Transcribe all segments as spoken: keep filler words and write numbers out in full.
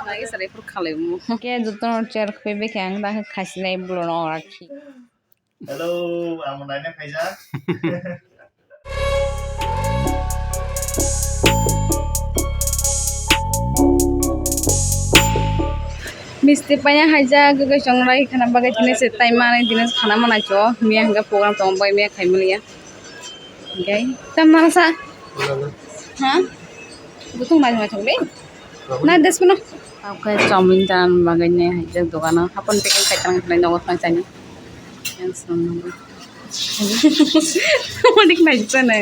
Lagi sarai phuru khalai mo. Ke jotono chair khoi bekhe ang da khe khasinai bulo no rakhi. Hello, ang naina khaijak. Misti paya haijak, gagoi chongrai khana bagwi tini se tai manai, tini khana manai cho, miya hwnkhe program tongo, bai miya khai maliya. Okay, tam mana sa? Ha? Butung mai mai thong dei. Na des kuno. Okay, chowmin chan bagwi ne haijak dogano. Hapon packing khai tang khlai nogo thang chani. Yang song nogo. Onek nai chana.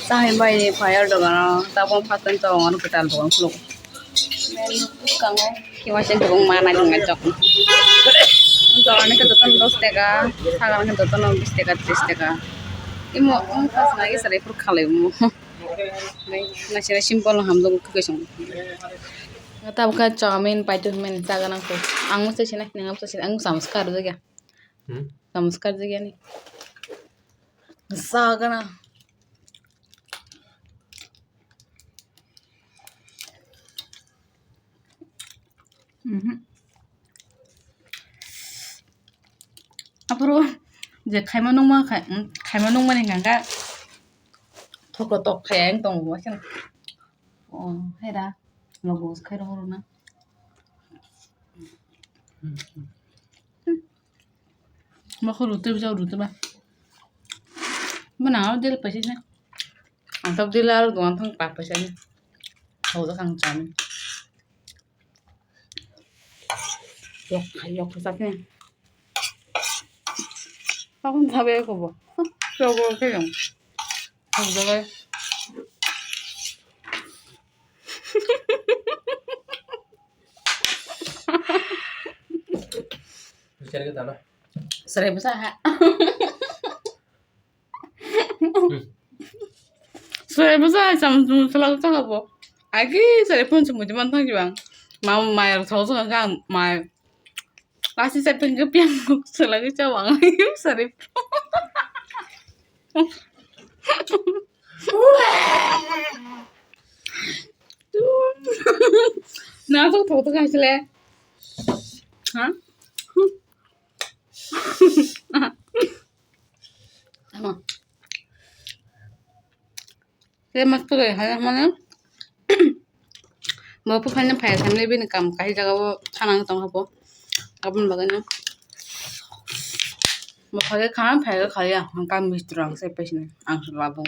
Chahai bai fire dogano. Tabon phaton chowang ano kwtal dogan khuluk. Bwskango kimasing kwbangma naithok naithok. Jora ni khe jotono dos taka, sagani khe jotono bis taka, tris taka. Imo wng kha swnai khe chwrai phuru khalai omo. Naisina simple no hamjak khe kaisong. Tabukhe chowmin paithago hinmani chaga nang khe. Ang masa sinai, ang masa sinai, ang samung karjak ya. Hmm? Samung karjak ya ni. Sagana. Mhm. Aphuru je khaima nungma khai, mm, khaima nungmani hwnkha khe thokro tok khai ang tongo. Oh, hera logo khai rw rw na. Mokho rutui bijak rutui ba. Bwna o del paisai se. Ang tok del aro dogan thang pa paisai. Hau da kang chami. Yok khai yok khai sakni. Pakun thabe ko bo. Yok yok khai yok. Hau da kai. Serai bwsa ha. Serai bwsa ha, cham chum salak chaka bo. Agi serai phone chum chum thang jibang. Mam mai rok thau chaka mai. Lasi serai pink piang salak chawang. Serai. Na tok tok tok asle. Ha? Ama. Te mas pagari haya mana? Bo phu khaina phai samle bini kam kai jaga o thanang tong habo. Aboni bagwi no. Bo phai kha phai kha ya kam mistri ang se pesne ang se labo.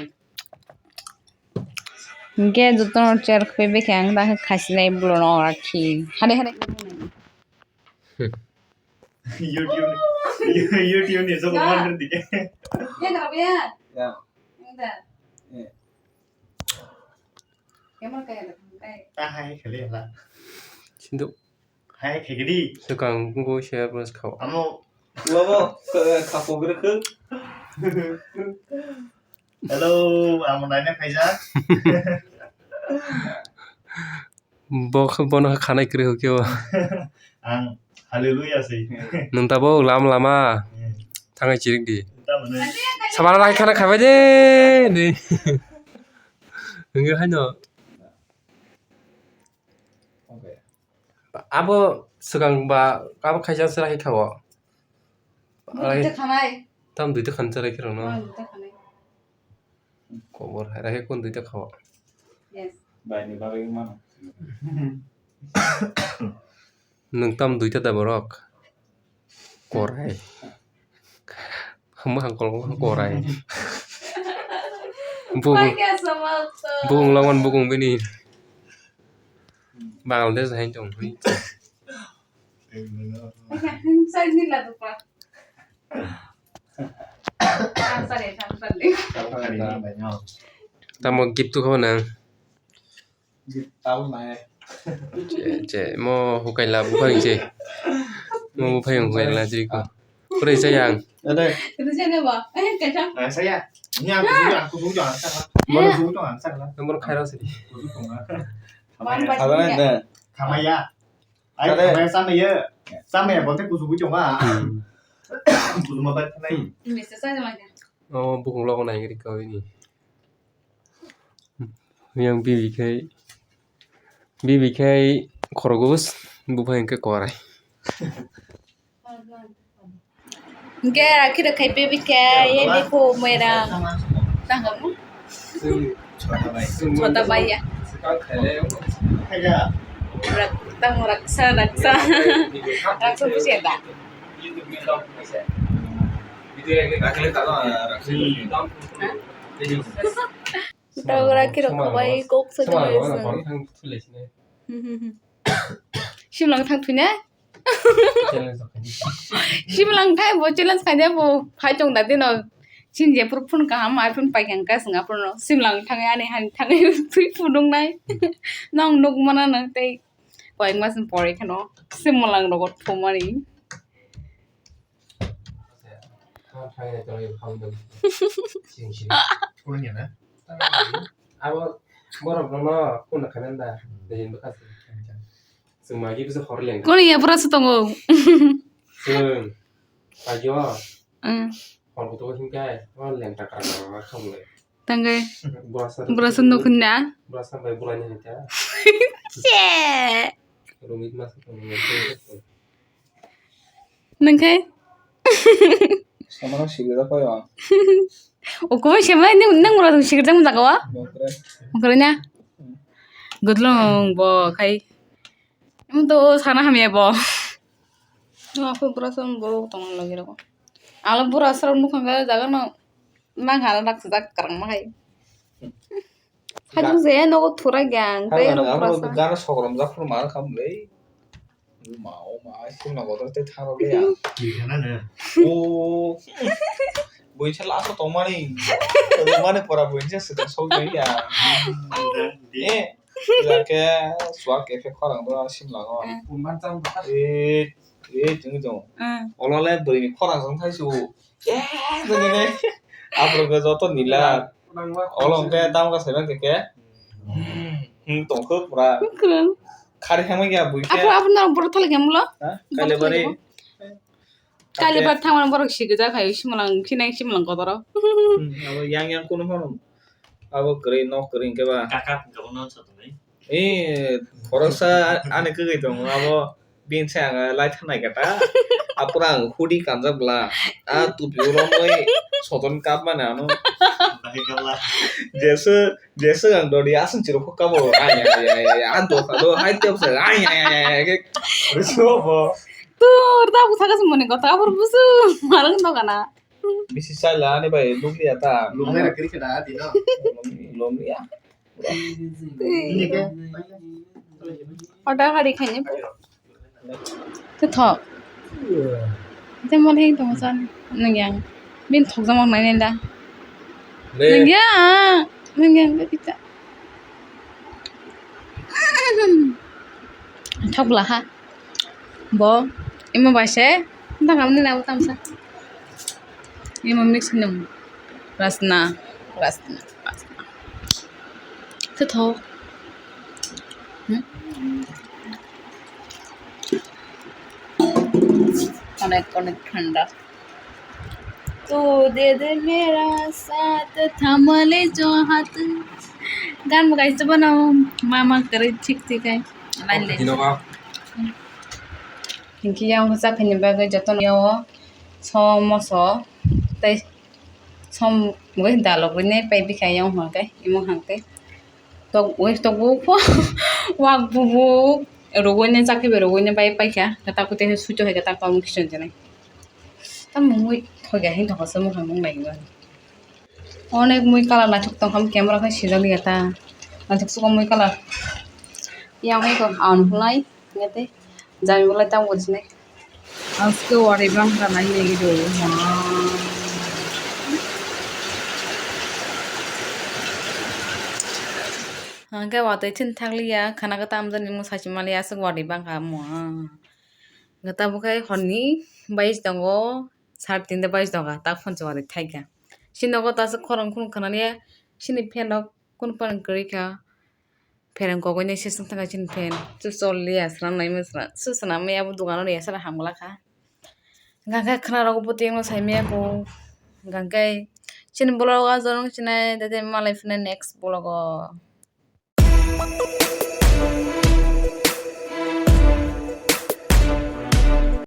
Hingke jotono chair khoi bekhe ang da khe khasinai bulo no rakhi. Hade hade. YouTube, YouTube ni jogo Ya. Mandar dike. Ya, kenapa ya? Ya. Enggak. Ya. Emang kayak ada, kayak. Ah, hai, kali ya, lah. Sindu. Hai, kegedi. Swkang wngkuk se bwskango. Amo. Wabo, ka-, kapo grekhe. Hello, amo naina khaijak. Bo khe bono khanai kwrwi hwnkhe o. Ang hallelujah se. Nwng tabuk lama lama Hmm. thangai chirik di. Tamani. Sabana lai khana khabai de. Ni. Hwnkhe haino. Abo swkang ba abo khaisa chwrai kha o. Bo duita khanai. Tam duita khan chwrai khe rwno. Bo duita khanai. Kobor hai rakhe kun duita kha o. Yes. Bai ni bagwi mano. Nwng tam duita da borok? Korai. Hama hangkol korai. Bung, Pai khe asama to. Bung longon bukung bini. Bangladesh hai tong. Pai khe himsai ni la dupa. Tamo gift tu kho nang. Gift tamo nai. Che, che, mo hukai la buphang che. Mo buphang hukai la jiko. Kore sayang. Ada. Saya. Ini aku sudah, aku sudah, aku sudah, aku sudah. Nomor khairok sini. Aku sudah. Ada ada. Kamaya. Ai, Tade. Kamaya samaya. Samaya bote kusubu chonga. Hmm. Kusuma bat nai. Mister Saja manya. Oh, bukung logo nai gari kau ini. Yang bibi khai, bibi khai khorgos, buphai hwnkhe korai. Hwnkhe rakhi rok khai bibi khai, ye dikhu mera. Tang kamu? Chota bhaiya. Rak-, tang raksa, raksa. Raksa buji da. Tang rakhi rok khai kok sa. Simlang thang thwina? Simlang thai bo challenge khaide bo phai tong da dino. Chin je phuru phun kaham, iPhone pai kang ka swnga phuru no. Simlang thang ani han thang thui phunung nai. Nong nuk mana nang tei koi mas pore kheno simlang rogo thumani. Abo borok no kuna khanan da. Dejin bwkha se. Chwng magi bisa hor leng. Kuni ya pura se tongo. Chwng. Ajo. Mm. Hor kutu hingkai. Hor leng takra na khamle. Tangkai. Burasa. Burasa nukun na. Burasa bai bulai ni ta. Che. Rumit mas ko. Nangkai. Sama sibira ko ya. Uko sema ni nang mura sikir jang jaga wa. Bokre. Bokre na. Gudlong bo khai. Em to sana hamya bo. Aku burasa bo tong lagi rok. Alo burasa nukang jaga no. Mang hana dak sejak karang ma hai. Hajung se nogo thura gyang, tei abo burasa. Gana sokrom jak phuru ma khamle. Ma o ma, ai phuru nogo tei thang rok ya. Ki khana na? O. Buinsa last o tongmani. Tongmani pora buinsa se sok ya. Eh. Jake swak effect khorang do simla go. Eh. Eh, tong tong. Eh. Olole bwrwi ni khorang jang thaisu. Eh, nini ne. Aphuru khe joto nila. Olo hwnkhe tamo khe saiman khe khe. Hmm, tongkho pura. Kwrwng. Khari hangma ya bui khe. Aphuru, aphuru norok borok thali khe mulo? Ha? Borok thali khe Kailabari. Bo? Kailabari thangmani borok si gwja khai, simalang, sinai simalang kotoro. Hmm, abo yang yang kunu phano. Abo kwrwi nok kwrwi hwnkhe ba. Kaka hwnkhe bo non sa tongnai. Eh, khoroksa ani kwgwi tongo, abo bini sai ang lai thanai khe ta. Aphuru ang hoodie kanjak bwla. Ah, tupi o romwi soton kap mani ano. Bahai kala. Jesu, jesu ang dodi aswng chirok kabo. Ai, ai, ai, ai, ai, ah, dosa do, hai tep sa. Ai, ai, ai, ai, ai, ke. Rusu bo. Tur, ta busa ka sumoni kota, aphuru busu. Marang to kana. Bisi sai la ani bai lukliya ta. Lukliya kiri kena ati no. Lukliya. Order hari khaini. Tithok. Tei mani hing tong san nung yang. Bin thok jama nai nai da. Nung yang. Nung yang kita. Thok bwla ha. Bo imo bai se. Dak ang nini abo tamsa. Imo mix hinwi rasna, rasna, rasna. Khe tho. Hmm? Onek, onek thanda. Tu de de mera saath, thama le jo haath. Gan bo kaisa bono mama kwrwi thik thik hai. Line line. Hinkhe yang bwsa khaini bagwi jotono yang o som moso tei som bai dalogwi nai pai bikha yang hwnkhe imo hwnkhe tok bai tok buk pho wak bubuk rogwi nai chakhe bai rogwi nai bai paikha ta kute suitok hai khe ta tamo khe chongjak nai tamo mui thokya hin thokha se mukhang nung nai. Onek mui colour naithok tongkha, camera khai sijak ya ta. Naithok sukha mui colour. Yang hai ko ang nai, nete. Jami bolai tang bo sinai. Aske wari bang ka nai negi do. Hangke watwi thin thakliya, khana ka tamjani mo sachi mali aswk wari bang ka mo. Gata bukhai honni bais tongo, sar tinta bais tongo, ta phone se wari thaika. Chini nogo ta aswk khorang khorang khwnaliya, chini fan rok kunu phano kwrwi kha. Fan rok kogwi nai se swng thangkha chini fan. Chu choliya swnam nai mani swnam. Su swnam ya abo dogan o ya sara hamla kha. Hwnkhe khwna rok bo twi ma sai maya kho. Hwnkhe chini vlog o ah jora no sinai tei malai phina next vlog o.